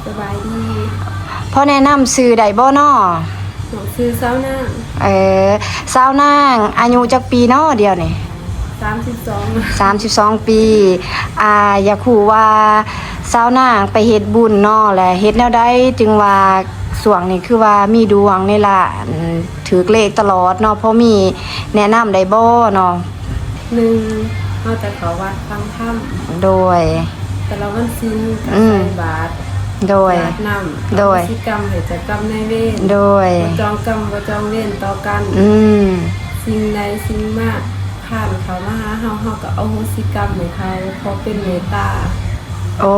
ສະບາຍດີ. ພໍແນະນຳຊື່ໄດ້ບໍ່ນໍ? ນ້ອງຊື່ສາວນາງ. ເອີ ສາວນາງ ອາຍຸຈັກປີນໍດຽວນີ້? ສາມສິບສອງ. ສາມສິບສອງປີ. ອາ ຢາກຮູ້ວ່າສາວນາງໄປເຮັດບຸນນໍ ແລະ ເຮັດແນວໃດຈຶ່ງວ່າຊ່ວງນີ້ຄືວ່າມີດວງນີ້ລະ ຖືກເລກຕະຫຼອດນໍ ພໍມີແນະນຳໄດ້ບໍ່ນໍ? ໜຶ່ງ ເຮົາຈະເຂົ້າວັດຟັງທຳ. ໂດຍ. ແຕ່ລະວັນສິນ ອືມ ໃສ່ບາດ. ໂດຍ. ສາດນ້ຳ. ໂດຍ. ອະໂຫສິກຳໃຫ້ເຈົ້າກຳນາຍເວນ. ໂດຍ. ບໍ່ຈອງກຳ ບໍ່ຈອງເວນຕໍ່ກັນ. ອືມ. ສິ່ງໃດສິ່ງມາຜ່ານເຂົ້າມາຫາເຮົາ ເຮົາກໍອະໂຫສິກຳໃຫ້ເຂົາ ເພາະເປັນເມດຕາ. ໂອ້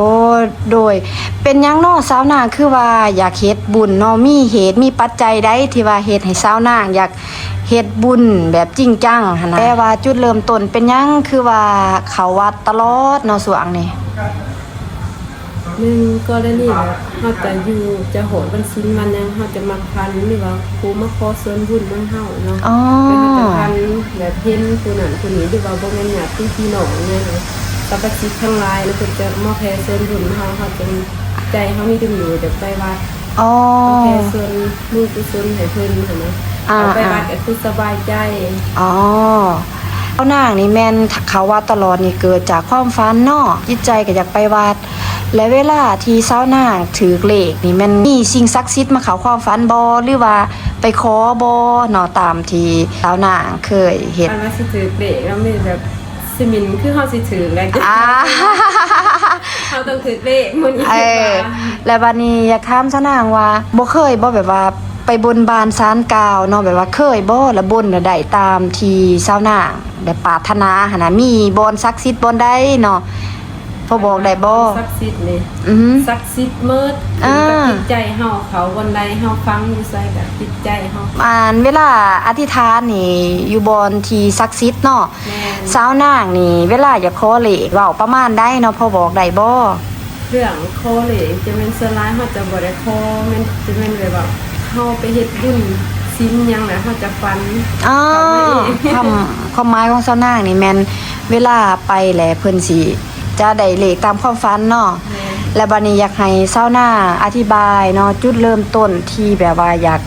ໂດຍ. ເປັນຫຍັງນໍ ສາວນາງ ຄືວ່າຢາກເຮັດບຸນນໍ? ມີເຫດ ມີປັດໄຈໃດທີ່ວ່າເຮັດໃຫ້ສາວນາງຢາກ ເຮັດບຸນແບບຈິງຈັງຫັ້ນນະ. ແຕ່ວ່າຈຸດເລີ່ມຕົ້ນເປັນຫຍັງຄືວ່າເຂົ້າວັດຕະຫຼອດເນາະຊ່ວງນີ້? ໜຶ່ງ ກໍລະນີແບບເຮົາຈະຢູ່ ຈະຮອດວັນສິນວັນຫຍັງ ເຮົາຈະມັກຝັນ ຫຼືວ່າຜູ້ມາຂໍສ່ວນບຸນນຳເຮົາເນາະ. ອໍ ແລ້ວເຮົາຈະຝັນແບບເຫັນຜູ້ນັ້ນຜູ້ນີ້ ຫຼືວ່າບໍ່ແມ່ນຍາດຕິພີ່ນ້ອງຫຍັງ ສັບພະສິ່ງທັງຫຼາຍ ແລ້ວເພິ່ນຈະມາແຜ່ສ່ວນບຸນເຮົາ ເຮົາຈະ ໃຈເຮົາມີບຸນຢູ່ ຈະໄປວັດ. ອໍ ເຮົາແຜ່ສ່ວນບຸນກຸສົນໃຫ້ເພິ່ນຫັ້ນນະ. ອ່າ ເຮົາໄປວັດກໍຄືສະບາຍໃຈ. ອໍ ສາວນາງນີ້ແມ່ນເຂົ້າວັດຕະຫຼອດນີ້ເກີດຈາກຄວາມຝັນເນາະ ຈິດໃຈກໍຢາກໄປວັດ. ແລະ ເວລາທີ່ສາວນາງຖືກເລກນີ້ ແມ່ນມີສິ່ງສັກສິດມາເຂົ້າຄວາມຝັນບໍ່ ຫຼືວ່າໄປຂໍບໍ່ເນາະ ຕາມທີ່ສາວນາງເຄີຍເຮັດ? ຄັນວ່າຊິຖືກເລກເນາະ ມີແບບ ຊິເໝິນຄືເຮົາຊິຖືກແຫຼະ. ອ່າ ເຮົາຕ້ອງຖືກເລກມື້ນີ້. ເອີ ແລ້ວບາດນີ້ຢາກຖາມສາວນາງວ່າ ບໍ່ເຄີຍບໍ່ ແບບວ່າໄປບົນບານສານກ່າວເນາະ ແບບວ່າເຄີຍບໍ່ ລະບົນລະໄດ້ຕາມທີ່ສາວນາງໄດ້ປາດຖະໜາຫັ້ນນະ ມີບ່ອນສັກສິດບ່ອນໃດເນາະ ພໍບອກໄດ້ບໍ່? ສັກສິດນີ້ ອືຮຶ ສັກສິດໝົດ ອ່າ ຂຶ້ນກັບຈິດໃຈເຮົາ ເຂົາບ່ອນໃດເຮົາຝັງຢູ່ໃສກໍຈິດໃຈເຮົາ. ອັນເວລາອະທິຖານນີ້ຢູ່ບ່ອນທີ່ສັກສິດເນາະ ແມ່ນ. ສາວນາງນີ້ເວລາຢາກຂໍເລກ ເວົ້າປະມານໃດເນາະ ພໍບອກໄດ້ບໍ່? ເລື່ອງຂໍເລກຈະແມ່ນສ່ວນຫຼາຍເຮົາຈະບໍ່ໄດ້ຂໍ ແມ່ນ ຈະແມ່ນແບບວ່າເຮົາໄປເຮັດບຸນສິນຫຍັງແລ້ວເຮົາຈະຝັນ. ອໍ ຄວາມ ຄວາມໝາຍຂອງສາວນາງນີ້ແມ່ນເວລາໄປແລ້ວເພິ່ນຊິ ຈະໄດ້ເລກຕາມຄວາມຝັນເນາະ. ແມ່ນ. ແລ້ວບາດນີ້ຢາກໃຫ້ສາວນາງອະທິບາຍເນາະ ຈຸດເລີ່ມຕົ້ນທີ່ແບບວ່າຢາກ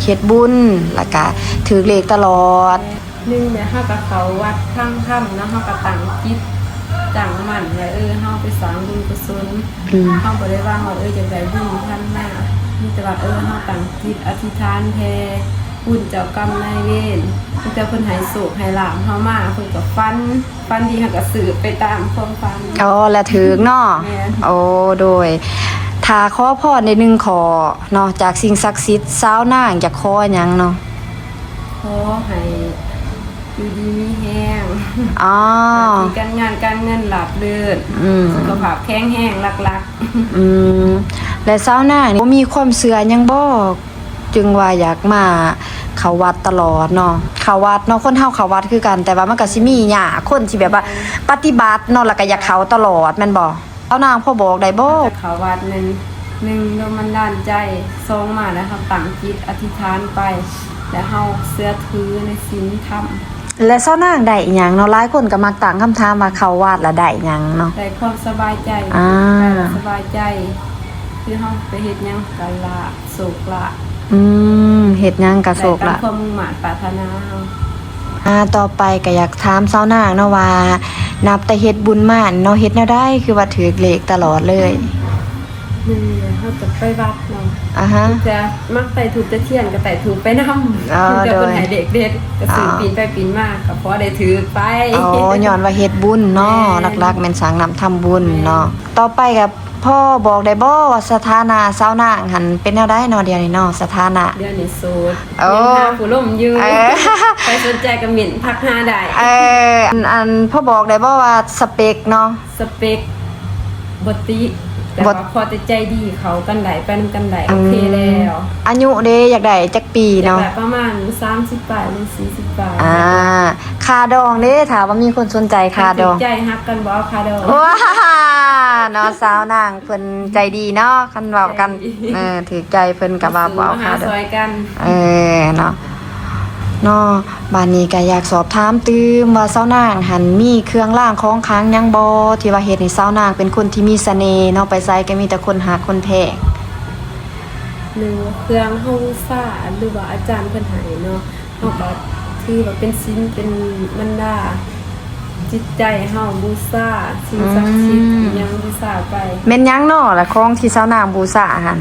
ເຮັດບຸນ ແລ້ວກະຖືກເລກຕະຫຼອດ. ແມ່ນ. ໜຶ່ງແບບເຮົາກໍເຂົ້າວັດຟັງທຳເນາະ ເຮົາກໍຕັ້ງຈິດຕັ້ງໝັ້ນວ່າ ເອີ ເຮົາໄປສ້າງບຸນກຸສົນ. ອືມ. ເຮົາບໍ່ໄດ້ຫວັງວ່າ ເອີ ຈະໄດ້ບຸນພັນມາ ມີແຕ່ວ່າ ເອີ ເຮົາຕັ້ງຈິດອະທິຖານແຜ່ບຸນເຈົ້າກຳນາຍເວນ ມີແຕ່ເພິ່ນໃຫ້ໂຊກໃຫ້ລາບເຮົາມາ ເພິ່ນກໍຝັນ ຝັນດີເຮົາກໍສືບໄປຕາມຄວາມຝັນ. ອໍ ແລະຖືກເນາະ. ແມ່ນ. ໂອ້ ໂດຍ ຖ້າຂໍພອນໄດ້ໜຶ່ງຂໍ້ເນາະ ຈາກສິ່ງສັກສິດ ສາວນາງຢາກຂໍຫຍັງເນາະ? ຂໍໃຫ້ຢູ່ດີມີແຮງ. ອໍ ໜ້າທີ່ການງານການເງິນລາບລື່ນ. ອືມ. ສຸຂະພາບແຂງແຮງຫຼັກໆ. ອືມ. ແລະສາວນາງນີ້ບໍ່ມີຄວາມເຊື່ອຫຍັງບໍ່? ຈຶ່ງວ່າຢາກມາເຂົ້າວັດຕະຫຼອດເນາະ ເຂົ້າວັດເນາະ ຄົນເຮົາເຂົ້າວັດຄືກັນ ແຕ່ວ່າມັນກໍຊິມີຍາກ ຄົນທີ່ແບບວ່າປະຕິບັດເນາະ ແລ້ວກໍຢາກເຂົ້າຕະຫຼອດແມ່ນບໍ່? ເອົານາງພໍບອກໄດ້ບໍ່? ເຂົ້າວັດນັ້ນ ໜຶ່ງ ໂດນບັນດານໃຈ ສອງ ມາແລ້ວເຮົາຕັ້ງຈິດອະທິຖານໄປ ແລ້ວເຮົາເຊື່ອຖືໃນສິນທຳ. ແລະສາວນາງໄດ້ອີ່ຫຍັງເນາະ? ຫຼາຍຄົນກໍມັກຕັ້ງຄຳຖາມວ່າເຂົ້າວັດແລ້ວໄດ້ຫຍັງເນາະ? ໄດ້ຄວາມສະບາຍໃຈ. ອ່າ ໄດ້ຄວາມສະບາຍໃຈ ຄືເຮົາໄປເຮັດຫຍັງກໍລາບ ໂຊກລາບ. ອືມ ເຮັດຫຍັງກໍໂຊກລາບ ໄດ້ຕາມຄວາມມຸ່ງມາດປາດຖະໜາເຮົາ. ອ່າ ຕໍ່ໄປກໍຢາກຖາມສາວນາງເນາະວ່າ ນັບແຕ່ເຮັດບຸນມານີ້ເນາະ ເຮັດແນວໃດຄືວ່າຖືກເລກຕະຫຼອດເລີຍ? ໜຶ່ງ ເຮົາຈະໄປວັດເນາະ. ອ່າຮະ. ເທື່ອມັກໄຕ້ທູບໄຕ້ທຽນກໍໄຕ້ທູບໄປນຳ. ອໍ ເພື່ອເພິ່ນໃຫ້ເລກເດັດ ກໍຊື້ ອໍ ປີນໄປປີນມາກໍພໍໄດ້ຖືກໄປ. ອໍ ຍ້ອນວ່າເຮັດບຸນເນາະ. ແມ່ນ. ຫຼັກໆແມ່ນສ້າງນ້ຳທຳບຸນເນາະ. ແມ່ນ. ຕໍ່ໄປກໍພໍບອກໄດ້ບໍ່ວ່າສະຖານະສາວນາງຫັ້ນເປັນແນວໃດເນາະ ດຽວນີ້ເນາະ ສະຖານະ? ດຽວນີ້ໂສດ. ໂອ້ ຍັງຫາຜູ້ລົມຢູ່. ເອີ ໃຜສົນໃຈກໍເມັ້ນທັກຫາໄດ້. ເອີ ອັນ ອັນ ພໍບອກໄດ້ບໍ່ວ່າສະເປັກເນາະ? ສະເປັກບໍ່ຕິ ແຕ່ວ່າພໍແຕ່ໃຈດີ ເຂົ້າກັນໄດ້ ໄປນຳກັນໄດ້ ອືມ ໂອເຄແລ້ວ. ອາຍຸເດ ຢາກໄດ້ຈັກປີເນາະ? ຢາກໄດ້ປະມານສາມສິບປາຍ ຫຼື ສີ່ສິບປາຍ. ອ່າ ຄ່າດອງເດ ຖ້າວ່າມີຄົນສົນໃຈ ຄ່າດອງ. ຄັນຖືກໃຈຮັກກັນບໍ່ເອົາຄ່າດອງ. ວ້າ ເນາະ ສາວນາງເພິ່ນໃຈດີເນາະ ຄັນເວົ້າກັນ ໃຈດີ ເອີ ຖືກໃຈເພິ່ນກໍວ່າບໍ່ເອົາຄ່າດອງ ມາຊື້ມາຫາຊ່ອຍກັນ. ເອີ ເນາະ. ແ ເນາະ. ບາດນີ້ກໍຢາກສອບຖາມຕື່ມວ່າ ສາວນາງຫັ້ນມີເຄື່ອງລາງຂອງຂລັງຫຍັງບໍ່ ທີ່ວ່າເຮັດໃຫ້ສາວນາງເປັນຄົນທີ່ມີສະເໜ່ເນາະ ໄປໃສກໍມີແຕ່ຄົນຮັກຄົນແພງ? ໜຶ່ງ ເຄື່ອງເຮົາບູຊາ ຫຼືວ່າອາຈານເພິ່ນໃຫ້ເນາະ ເຮົາກໍຖືວ່າເປັນສິນເປັນບັນດາ ຈິດໃຈເຮົາບູຊາສິ່ງສັກສິດ ອືມ ອີ່ຫຍັງບູຊາໄປ. ແມ່ນຫຍັງເນາະລະ ຂອງທີ່ສາວນາງບູຊາຫັ້ນ?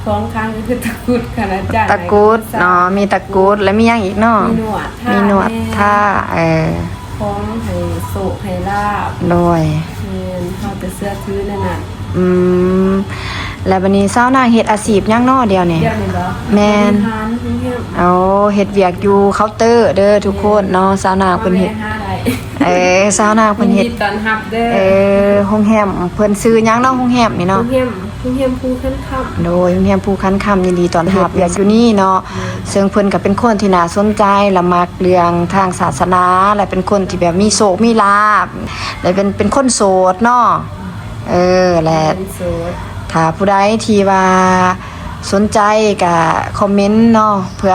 ຂອງຂລັງກໍຄືຕະກຸດ ຄັນອາຈານ ຕະກຸດເນາະ ມີຕະກຸດ ແລະມີຫຍັງອີກເນາະ? ມີໜວດທາ ມີໜວດທາ ແມ່ນ ເອີ ຂອງໃຫ້ໂຊກໃຫ້ລາບ ໂດຍ ແມ່ນ ເຮົາຈະເຊື່ອຖືແນວນັ້ນ. ອືມ ແລ້ວບັດນີ້ສາວນາງເຮັດອາຊີບຫຍັງເນາະດຽວນີ້? ດຽວນີ້ບໍ? ແມ່ນ ບໍລິຫານໂຮງແຮມ. ໂອ້ ເຮັດວຽກຢູ່ເຄົາເຕີເດີທຸກຄົນເນາະ. ແມ່ນ ສາວນາງເພິ່ນເຮັດ ເອີ ສາວນາງເພິ່ນເຮັດ ຍິນດີຕ້ອນຮັບເດີ. ເອີ ໂຮງແຮມເພິ່ນຊື່ຫຍັງເນາະ ໂຮງແຮມນີ້ເນາະ? ໂຮງແຮມ ໂຮງແຮມພູຂັນຄຳ. ໂດຍ ໂຮງແຮມພູຂັນຄຳ ຍິນດີຕ້ອນຮັບ ເຮັດວຽກຢູ່ນີ້ເນາະ. ແມ່ນ ເຊິ່ງເພິ່ນກໍເປັນຄົນທີ່ໜ້າສົນໃຈ ແລະມັກເລື່ອງທາງສາສະໜາ ແລະເປັນຄົນທີ່ແບບມີໂຊກມີລາບ ແລະເປັນ ເປັນຄົນໂສດເນາະ. ເອີ ແລະ ເປັນໂສດ ຖ້າຜູ້ໃດທີ່ວ່າສົນໃຈກໍຄອມເມັນເນາະ ເພື່ອ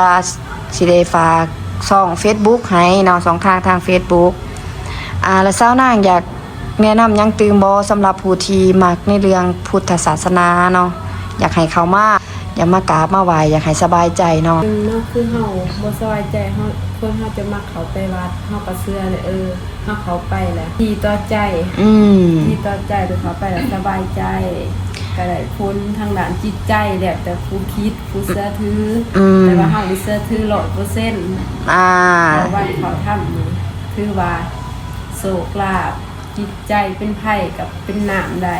ຊິໄດ້ຝາກຊ່ອງເຟສບຸກໃຫ້ເນາະ ຊ່ອງທາງທາງເຟສບຸກ. ອາ ແລະສາວນາງຢາກ ແນະນຳຫຍັງຕື່ມບໍ່ ສຳລັບຜູ້ທີ່ມັກໃນເລື່ອງພຸດທະສາສະໜາເນາະ ຢາກໃຫ້ເຂົ້າມາ ຢາກມາກາບມາໄຫວ້ ຢາກໃຫ້ສະບາຍໃຈເນາະ? ໜຶ່ງເນາະ ຄືເຮົາບໍ່ສະບາຍໃຈ ເຮົາ ຄົນເຮົາຈະມັກເຂົ້າໄປວັດ ເຮົາກໍເຊື່ອແຫຼະ ເອີ ເຮົາເຂົ້າໄປແລ້ວດີຕໍ່ໃຈ ອືມ ດີຕໍ່ໃຈ ໄດ້ເຂົ້າໄປແລ້ວສະບາຍໃຈ ກໍໄດ້ຜົນທາງດ້ານຈິດໃຈ ແລ້ວແຕ່ຜູ້ຄິດ ຜູ້ເຊື່ອຖື ອືມ ແຕ່ວ່າເຮົານີ້ເຊື່ອຖືຮ້ອຍເປີເຊັນ ອາ ເຂົ້າວັດເຂົ້າທຳນີ້ ຖືວ່າໂຊກລາບ ຈິດໃຈເປັນໄພກັບເປັນນ້ຳໄດ້